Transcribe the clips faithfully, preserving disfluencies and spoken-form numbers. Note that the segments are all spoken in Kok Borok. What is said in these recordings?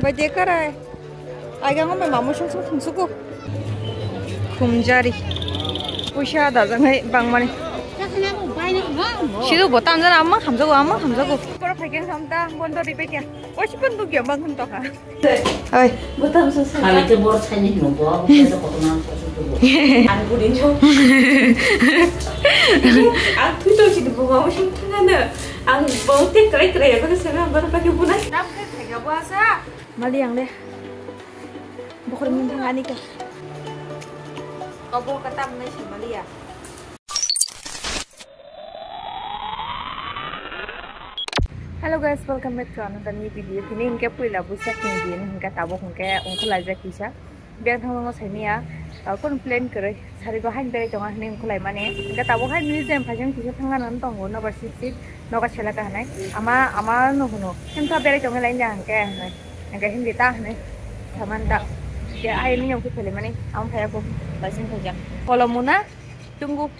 Bai de karai. Aigang bai mamu sung sung thung suku. Khumjari. Puisa da jang hai bang mani. Sidu botam jana amma hamjago, amma hamjago. Koro phaigen samta bondo di pekya. Osi pun dugya bang hun toka. Oi. Botam sung sung. Kali te bor saini hino bo, bo te koto nang koto bo. Ang budin jo. Ang tu to si bo mamu sung thangana. Ang bo te krai krai ya ko sana bar pake bunai. Nam ke thega bo asa. Mali yang le. Bukhur min thang ani ka. Kabo kata mnai si mali ya. Hello guys, welcome back to another new video. Tini hingke puila busa kini din hingke tabuk hingke ongkho laijak kisa. Biyang thangma saimiya, ah, kun plan kwrwi, sari bo hain berai tongo hinwi ongkho laimani. Hingke tabuk hai museum phaising kisa thangna nang tongo, nobar sip sip, nobar sela ka hinwi. Ama, ama no hwno, himtha berai tongo laina hingke hinwi. Hingke hindi ta hinwi, saman ta. Ke ai ni ongkho phele mani, ama phaya ko, phaising khaijak. Kolomuna, tungu.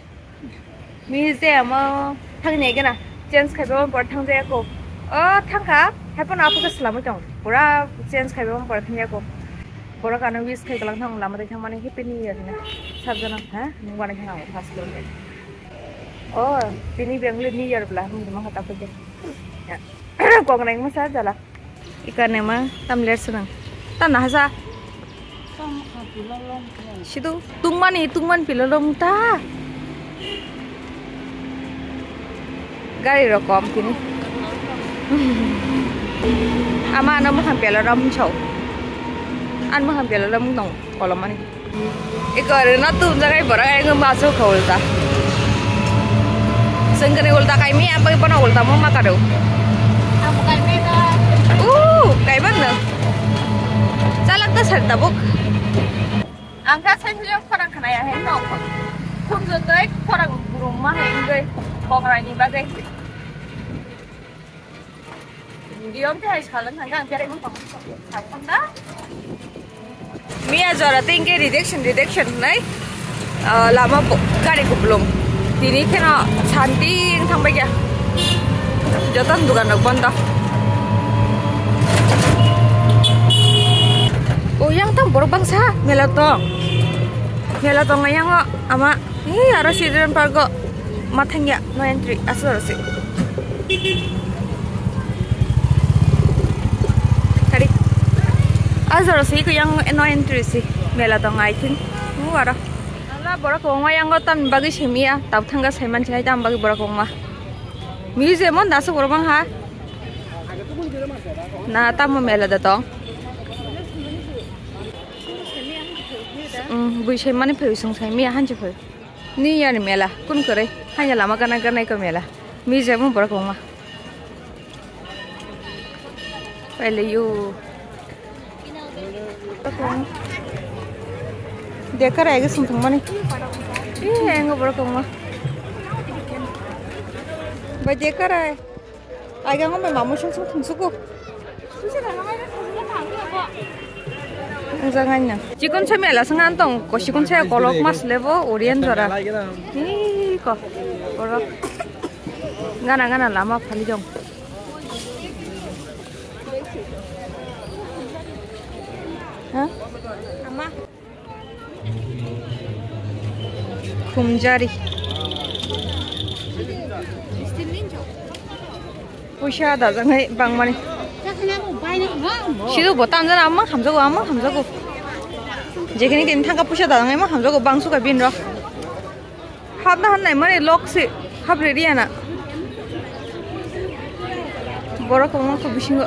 Museum o thangni gana change khaiba pore thangjaya ko. O thangkha, haiphano aphuru swlamwi tong. Pura change khaiba pore thangjaya ko. Borok ano wish khai galang thang lama tei thangmani Happy New Year hinwi. Sabjana, ha? Nung wanai khana first floor. O, tini Bengali New Year bla, hum dima khata phai. Kok nai masa jala. Ikane ma tam ler swnang. Tam na hasa. Sidu tungmani tungman pilo long ta. Gari rok kom tini. Ama ano mohang pelo rom chau. An mohang pelo rom nong kolomani. Iko rwna tum jagai borok ayang maso kha ulta. Sengkani ulta kaimi apai bono ulta mo makado. Uh, kaibang no. Chalak ta sar tabuk. Ang kha sai sai khorang khana ya hen no. Khum jotoi khorang burung ma hen goi. Kongrai ni bagai. Video te hai salang thangkha ang berai mung tong. Miya jora tingke rejection, rejection hinai. Ah, lama bo-, gari kuplung. Tini kheno santi thangbai kya. Joton dukan rok bondo. O yang tang borok bangsa mela tong. Mela tong yang o ama. Hi, aro children park o ma thangya, no entry, aswk aro se. Kari. Aswk aro se, ko yang no entry se. Mela tong, I think. Mu aro. Ala borok kwbangma yang o tamni bagwi simiya, tab thangka saiman sinai tam bagwi borok kwbangma. Museum o nasu borok bang ha. Na tamo mela da tong. Bui sai mani phai sung sai miya hanchi phai. Ni yani mela kun kore hanya lama gana gana ko mela. Mi je mo borok ma. Pele yu. Dekar agi sung thung mani. Ih engo borok ma. Bai dekar ai. Aigang bai mamu sung sung thung suku. Ang jangai na. Chikon sa mela sung an tong ko chikon sa kolok mas lebo Orient jora. Hi ko. Oro. Gana gana lama phali jong. Ha? Ama. Khumjari. Puisa da jang hai bang mani. Sidu bo tam jana amma hamjago, amma hamjago. Jekhini din thangka puisa da jang hai ma hamjago bang suka bin ro. Hapna han nai mani lok se hap re riya na. Borok kwbangma kho bisingo.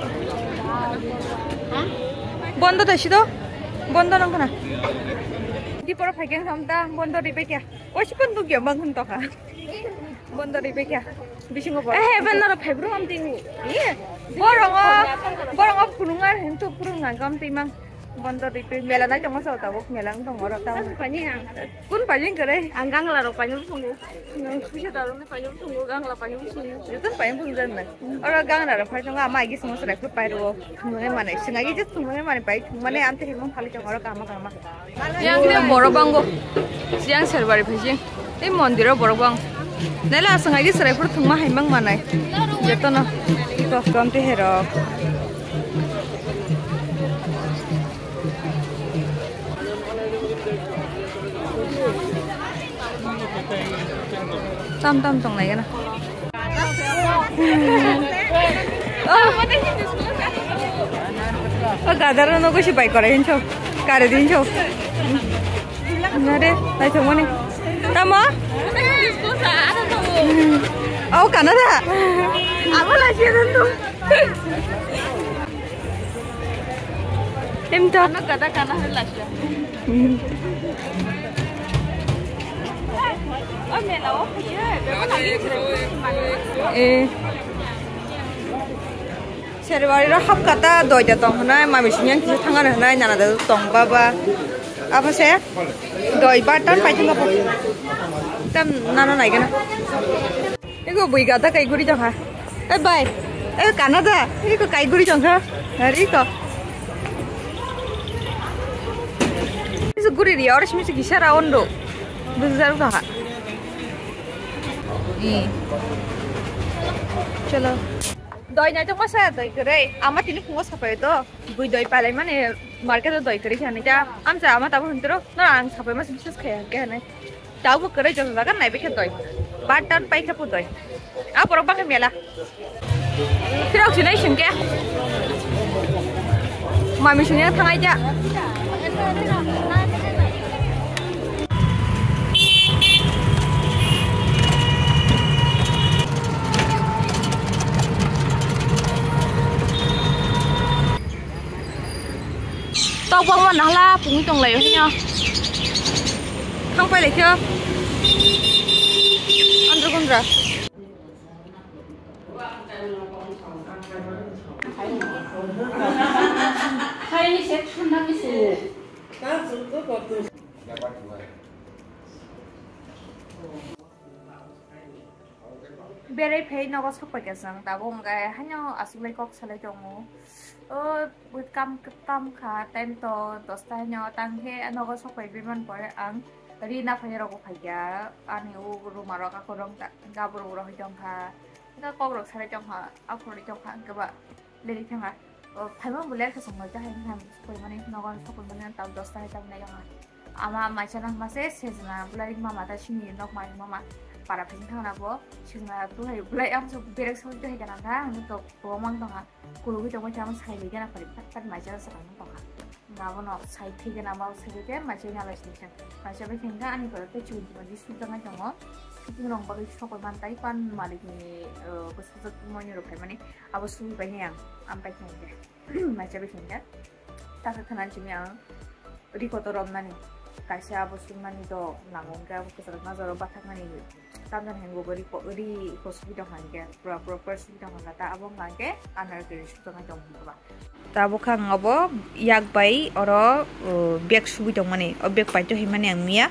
Bondo thaisi do? Bondo nang khana. Di poro phaikhe wngkha ta bondo ri paikha. Osi pon dugya mang hun tokha. Bondo ri paikha. Bisingo borok. Eh, ben noro phaibrung am tini. Iye. Borongo, borongo phunung ar hin tu phunung nang kam timang. Bondo ri pai mela nai tongo sa tabuk mela nang tongo ro ta. Pani ang. Kun paling kere? Ang gangla rok paling sungu. Nang puisa dalung ni paling sungu, gangla paling sungu. Jotun paling pung jan na. Oro gangla rok pai tongo ama agi sungu srai phut pai ro. Thumnai mane, singagi je thumnai mane pai thumane ante himung phali tongo oro kama kama. Yang ni boro bango. Siang serbari phai jing. Tei mondir o borok bang. Nela singagi srai phut thumma hai mang manai. Jotono. Iko konti herok. Tam tam tong lai gana. Oh. Oh, gadaro no gosi bai kore hincho. Kare din cho. Nare, lai thong mani. Tamo? Oh, Canada. Amo lai siya dan tu. Em to. Ano gada kana hari lai siya. Hmm. Oh, mela o kaya, beko lagi. Eh. Serwari ro hap kata doi da tong hwnai, mami sing yang kisa thang ano hwnai, nana da tong baba. Apa se? Doi bar tan pai thang apa? Tam nano nai gana. Ego bui gata kai guri tong ha. Eh, bai. Eh, Canada. Ego kai guri tong ha. Hari ko. Isu guri ri, ora simi kisa ra ondo. Bujar tong ha. Eh. Chalo. Doi nai tong masa doi kere. Ama tini phungo sapai to. Bui doi palai mane market o doi kere khani ta. Amsa ama tabo hintro. Na ang sapai mas biswas khaya ke hane. Tabo kere jong jaga nai bekhe doi. Batan pai khe pu doi. A borok bakhe mela. Phirok sinai singke. Mami singya thangai ja. Tok bangma nahla pungwi tonglaio hino. Thangpai laikho. Andro gundra. Haini se thanda kisi. Berai phai nogo sokpai ka chwng, tabuk hwnkhe haino aswk lai kok salai tongo. O kam, kam kha, time to dosta haino tang khe nogo sokpai bemani pore ang ri na phai rok phaikha, ani o ruma rok akorong ta, gabur rok hai tongkha, hwnkhe kok rok salai tongkha, aphuru tongkha, hwnkhe ba. Leli thanga. O, phaima bo ler khasong noi ta hai thang sokoi mani nogon sokoi mani tau dosta hai tang nai yanga. Ama maisa nang mase sejna bulai mama ta sini nok mai mama para phai thang na bo sejna tu hai bulai am so berek so tu hai kana ta ang to ko mang tong ha. Kulu ki tong ma chama sai le kana pari pat pat maisa sa kan tong ha. Na bo no sai thai kana ma sai ke maisa na lai sini. Maisa be thang ani ko te chu ma di su tang ai tong o. Ki rong ba sokoi man tai pan malik ni, eh, ko sa mani ro phai mani. Abo sui bai ang, ang pai khe hwnkhe. Maisa bai khe hwnkhe. Tasa khna simi ang ri kotor romnani. Kaisa abo sumnani do nango hwnkhe abo kwcharo najaro bathaknani. Tamjani hwngo bo ri ko, ri ko sui tong hwnkhe. Pura, pura, pura sui tong hwnkhe. Ta abo hwnkhe anarkhe sui tong hwnkhe ba. Ta abo kha ang abo yak bai oro, uh, bag sui tongmani. O bag paito himani ang miya.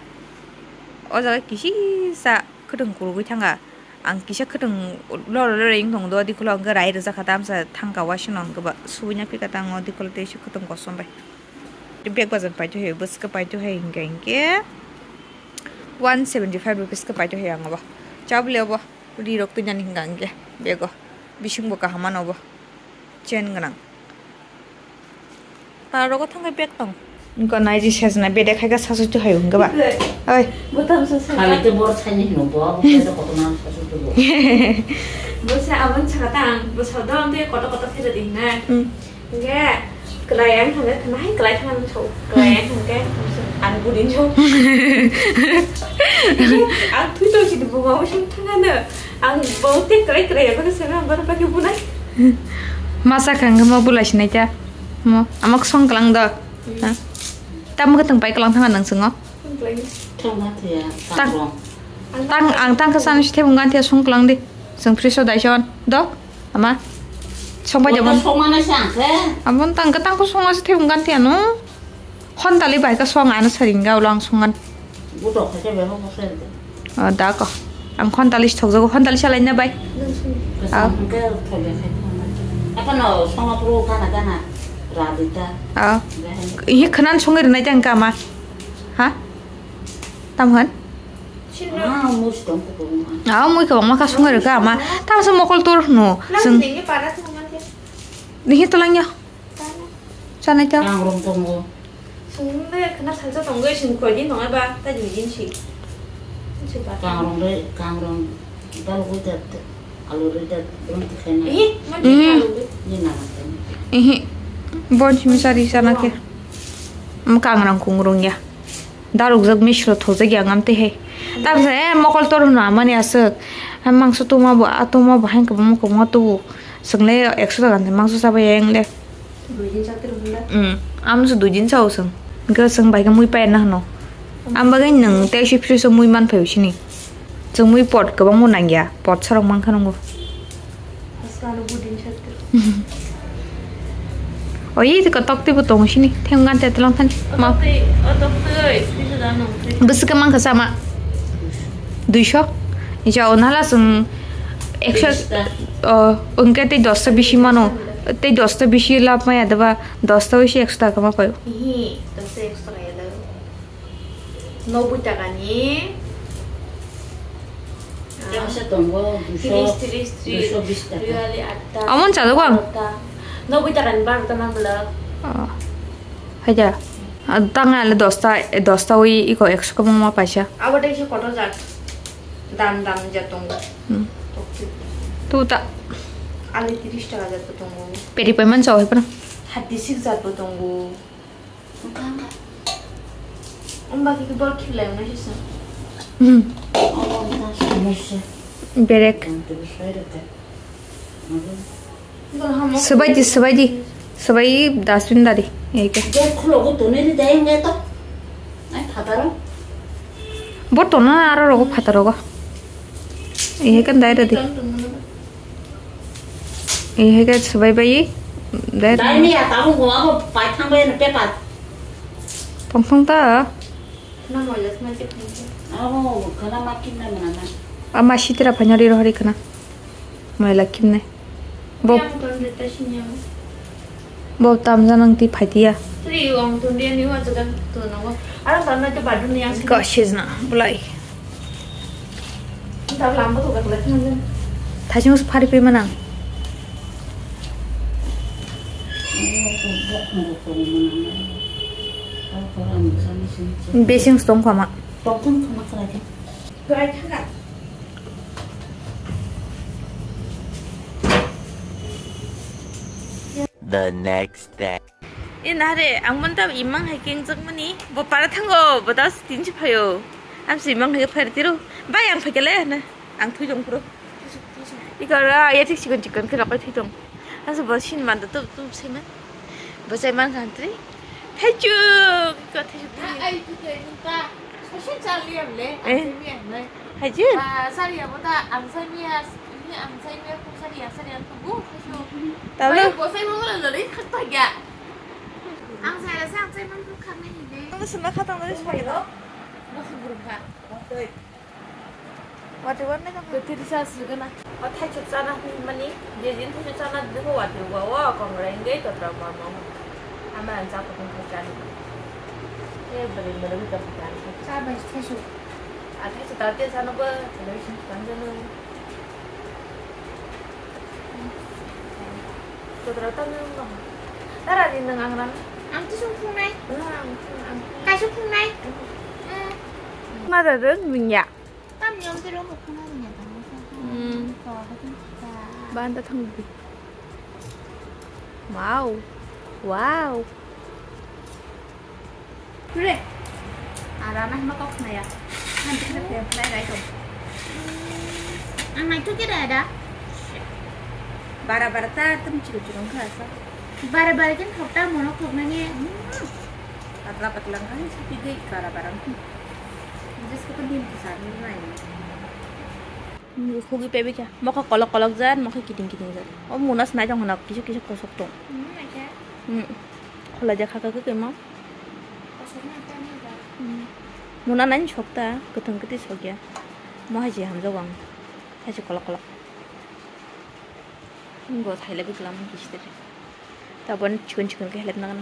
O jaga kisisa khwtwng kurugwi thanga. Ang kisa khwtwng loro loro wng tongo do, dikhulo hwnkhe rai rwjak kha tamsa thangka waisano hwnkhe ba subui na phika tango, dikhulo tei se khwtwng kosom bai. Bag bazar paito hai, bwskhe paito hai hwnkhe hwnkhe one seventy five rupees khe paito hai ang abo. Chabli abo ri rok twinani hwnkha hwnkhe bego bisingbo kaham mano bo. Chain gwnang. Para rogo thangkhe bag tong. Wngkha nai di sejna bedek hai khe sasu tu hai wngkha ba. Oi. Bwtam sa sa. Kali te bor saini hino bo, bo khe kotorma sasu tu bo. Bo se abon saka ta ang, bo sodo ang te kotor kotor phira di na. Hmm. Nge, kelai ang thangkhe, thangkhe hai kelai thangkhe so, kelai ang thangkhe, ang budin so. Ang thui tong si di bunga bo sing thangkhe na. Ang bau te krai krai ya, kono sena bar pake bunai. Masa kang mo bulai sinai ta. Mo, amak song kelang do. Ha? Tam ke teng pai kelang thang nang sengo. Thang na thia, Tang. Tang rong. Tang, ang tang kesan si thebung gan thia song kelang di. Seng friso dai son. Do? Ama. Song pai jabon. Song mana si ang khe? Abon tang ke tang ko song si thebung gan thia no. Khontali bai ka song ano saring ga ulang songan. Budok khe be hobo sel de. Ah, da ko. Ang khontali thok jago, khontali salai na bai. Kesang ke thok ya khe. Apa no songa pro gana gana radita. Ah. Ihi khanan songai rwnai tang kama. Ha? Tam han? Ah, mus tong ko. Ah, mui ka ma ka songai rwka ama. Tam sa mokol tur no. Sing. Nihi tolang ya. Chanai ta. Kangrong tongo. Sungde khna salsa tongo, sing koi din tongo ba, ta jin jin si. Si ba. Kangrong de, kangrong. Dal hui dat, alu ri dat, brum tu khaina. Ihi, mon Mhm. Ihi. Bon simi sari sana ke. Mkang rang kung rung ya. Daruk jak misro thojak ya ngam te he. Tam sa, eh, mokol tor huna mani aswk. Hai mangso tuma bo, a tuma bo hain kabang mokol mo tu. Swngle ekso taka ni mangso sabo yang le. Dui din chaktir hwnda? Hmm, amso dui din sao chwng. Hwnkhe chwng bai khe mui paina hwno. Am bagwi nwng tei si fridge o mui man phaio sini. Chwng mui pot kwbangma nangya, pot sarok mankha nwngo. Haskano budin chaktir. Oi, iko tok twibo tongo sini. Themgan te tlang thani. Ma. Tok twi, o tok twi, twiso da nung twi. Bwswk khe mankha sama. Duiso. Ija o nala chwng ekso. Bista. O, hwnkhe tei dosta bisi mano. Tei dosta bisi lab maya deba. Dosta oi se ekso taka ma paio. Ihi, dosta ekso taka ya lo. Noboi taka ni. Yang se tongo, duiso, tiris, tiris, tiris, duiso bis taka. Riyali atta. Amon chalo bang? Barota. Noboi taka ni barota mang bwlak. Oh. Haja. Ah, tang ale dosta, eh, dosta oi iko ekso kobong ma paisa. Abo dei se kotor jat. Dam dam jat tongo. Hmm. Tokti. Tu ta. Ale tiris taka jat tongo. Peri paiman sao hai pura. Thirty six jat tongo. Wngkha, wngkha. Wngba khe bor khiklai wngnai se chwng. Hmm. Obo wngkha somosya. Berek. Ang tini sai rwkha. Obo. Swbai di, swbai di. Swbai dustbin dari. Ei khe. Gate khulogo tonwi ri dai wngya to. Ai phataro. Bo tono aro rogo phataro go. Ei khe dai rwdi. Ton ton mono. Ehai khe swbai bai, dai. Dai miya tabuk bo abo pai thang bai no pepa. Tong thang ta. Na moila sma se phang se. Abo khana ma kimna mana na. Ama sitra phanya ri rohori khana. Moila kimne. Bo. Yang ton de ta sinya. Bo tam janang ti phai tiya. Tri wang ton de ni wa jaga to na wa. Ara tan na te badun yang. Ko shiz na bulai. Thaising se phari pui manang. Besing se tong khama. The next day. E nare, ang mon ta imang hai keng jak mani. Bo para thango, bo das tin si phayo. Am si imang hai phai tiro. Bai ang phai kele na. Ang thui jong pro. Iko ra, ya thik chikon chikon khe rapai thui tong. Ang se bo sin man da tu tu se man. Bo sai man kan tri. Thai chu, iko thai chu. Ai tu ke nung ta. Sosin chal liam le. Eh. Ang se mi ang nai. Hai chu. Ah, sari ya bo ta ang sai mi ya. Ini ang sai mi ya, ku sari ya, sari ya, tunggu, kasih. Tahu. Baik, bosai mau lah, lari kata ya. Ang sai rasa, ang sai mau lu kami ini. Kamu senang kata dari semua itu? Masih burung kak. Wati warna kamu? Betul sa sugana. O thaichuk chana hwnmani, je din thaichuk chana dikho wati wa wa kongrai ngai to tra ma ma. Ama ang chak kong chani. Eh, beri beri ka bukan. Sa bai thaichuk. A thaichuk ta te chana ba, television kan jana. Kotora ta nang no. Tara di nang ang rang. Ang tu sung phungnai. Ang, ang. Kaisa phungnai. Hmm. Ma da rang mingya. Tam yom tu rong phungnai mingya ta. Hmm. Banda thang di. Wow. Wow. Re. Ara na ma kok na ya. Han tik na tem play rai to. Ang nai tu kira da. Bara bara ta tem chiro chiro kha sa. Bara bara ken thok ta mono kok na ni. Patla patla kha ni sapi dei bara bara. Jis ko din ki sa ni nai. Hugi pebi kha. Mokha kolok kolok jan, mokha kiting kiting jan. O munas nai tong hana kisa kisa kosok tong. Hmm. Khola ja kha kha kha kemo. Muna nani sokta, kwthwng kwtwi sokya. Mo hai se hamjago ang. Hai se kolok kolok. Bo thailai bwklam kisi de. Tabon chikon chikon khe helep nang.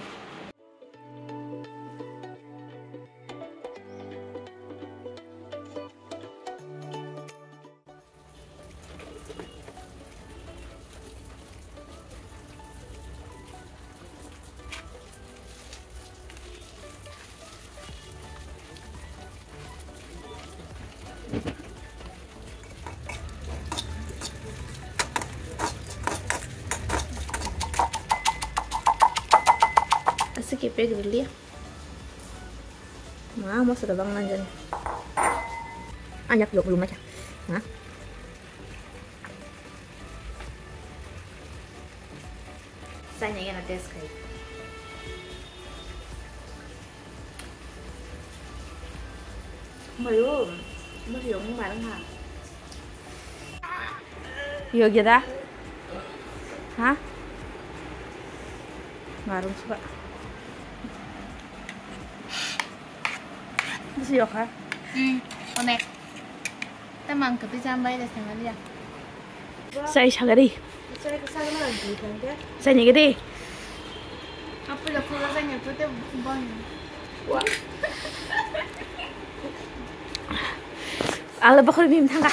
Aswk khe pek rwliya. Ma, moso da bang nang jani. Anyak yok luma cha. Ma. Chai nai gana test khai. Mayo, mayo, marang ha. Yo geda. Ha? Marung suka. Bisi yok ha? Hmm, onek. Tamang kepi jambai da sangalia. Sai sagari. Sai sagari. Sai ni gede. Apa ya kula sai ni pute bang. Wah. Ala bakhor bim thanga.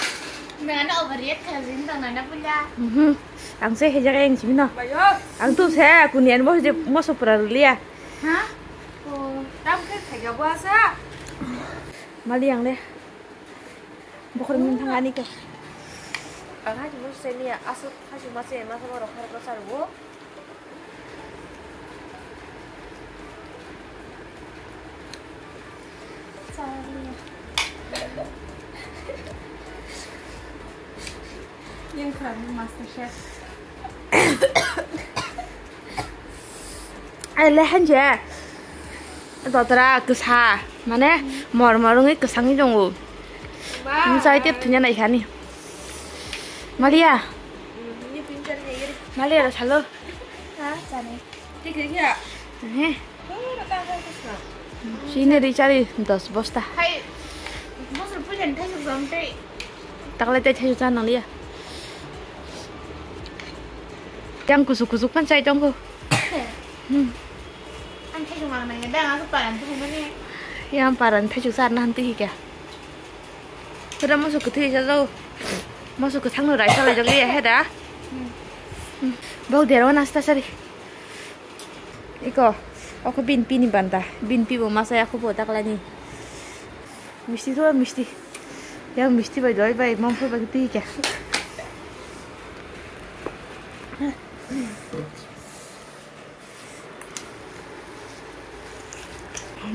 Nana overreact khalin tang nana punya. Mhm. Ang se hejaga yang chimino. Bayo. Ang tu se kunian bos je moso pura liya. Ha? Oh, tam khe thega bo asa. Mali ang le. Bokhor min thang ani ko. Ang hai mo se ni asu khasi ma se ma sa ro khar ko sar bo. Yang kram master chef. Ai le hanje. Dotra kwsa mane mor mor wngwi kwsangwi tongo. Ba. Nwsai tep thunya nai khani. Malia. Malia ro salo. Ha, chani. Thik thik ya. He. Chini ri chari dos bosta. Hai. Bosor pulen thai suk jom tei. Takle tei thai suk cha nang lia. Yang kusuk kusuk phan chai tongo. Hmm. Ang thai suk mang nang ya, dang aku paran tu mana? Yang paran thai suk sar na hanti hika. Pura moso kwthwi rijak jago. Moso kwthangno raisa laijak liya he da. Hmm. Bok derwa nasta sari. Iko, oko bin pini banta. Bin pibo masa ya kubo taklani. Misti to misti. Ya misti bai doi bai mom bai pi kya.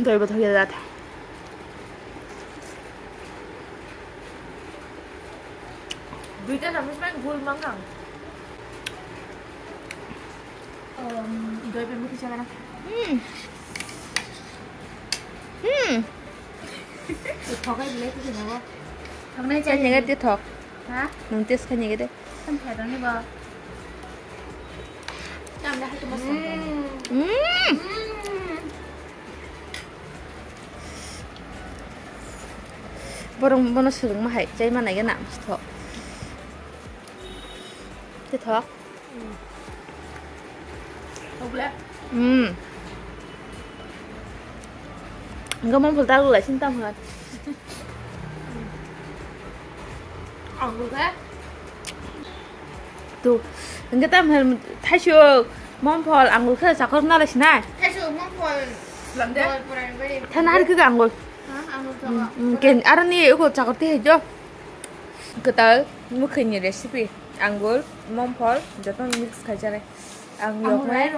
Doi bo thoya jat. Duita chamus bai gul mang ang. Um, doi bai mukhi chagana. Hmm. Hmm. Thogai bile tu sinago. Thoknai chai nege te thok. Ha? Nung test khai nege de. Sampai dong ni ba. Tam dah tu mas. Hmm. Hmm. Borong bono swrwngma hai chai manai gana mostok. Tei thok. Hmm. Enggak mau voltar gula cinta banget. Ang gula. Tu, enggak tam hal thaisu mom phol ang gula sakor nala sinai. Thaisu mom phol. Lamde. Thana hari ke ang gula. Ha, ang gula. Hmm, hmm, ken arani uko sakor te jo. Kwtal mwkhwini recipe, angul, momphol, joto mix khai chanai. Ang yokmani,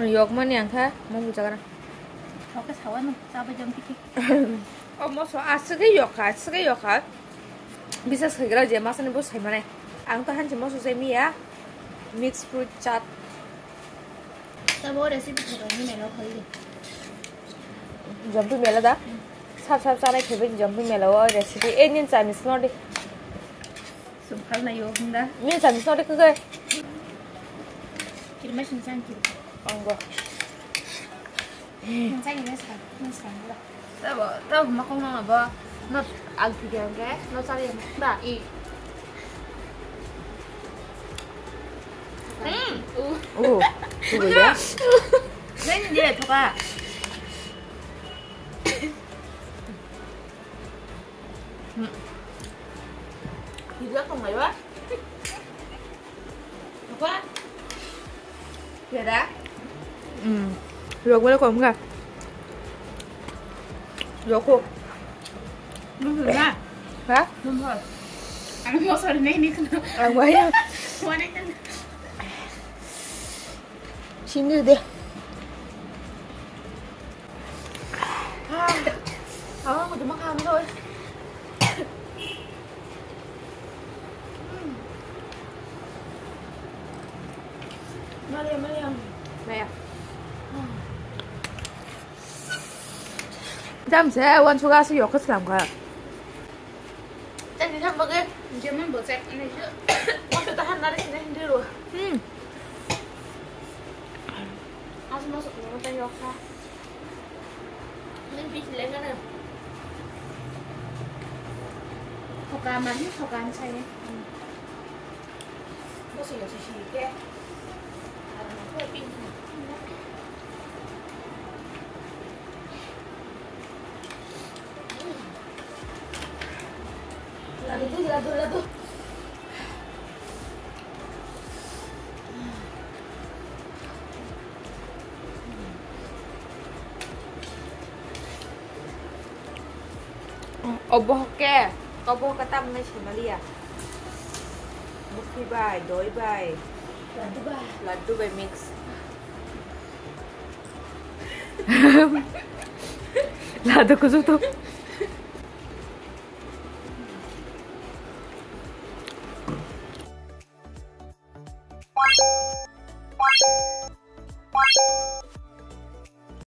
ang yokmani ang kha mom buchakra. Oke, sawano, sabai jam tiki. O moso aswkhe yokha, aswkhe yokha. Bisas khaigra je masani bo saimanai. Ang to hanchi moso sai miya. Mix fruit chat. Tabo recipe thoro ni melo khoi de. Jampu mela da? Sap sap chanai khaibai jampu mela o recipe. E nin chamis no de. Sumphal na yo hunda. Nin chamis no de khe. Kirma sing sang kir. Anggo. Nang chai ni sa, nang sa la. Tabo, tabo makong nang abo. Not alti ge angge, not sari da. I. Hmm. Oh, tu ya. Nang dia tu ka. Hmm. Tidak kong ayo. Apa? Kira? Hmm. Yok wala kom ka? Yok ko. Nung na? Ha? Nung ha? Ano mo sorry, nai ni kana. Ang waya. Wane kana. Sini de. Jam se wan suga si yok slam kha. Tadi tham bagwi. Jemon bocek ini. Waktu tahan narik ini dulu. Hmm. Asma sok nang tadi yok kha. Ini bis lagi na. Hoka mani hoka ansai. Obo ke, obo ke tam nai semalia. Mukti bai, doi bai. Laddu bai. Laddu bai mix. Laddu kuju tu.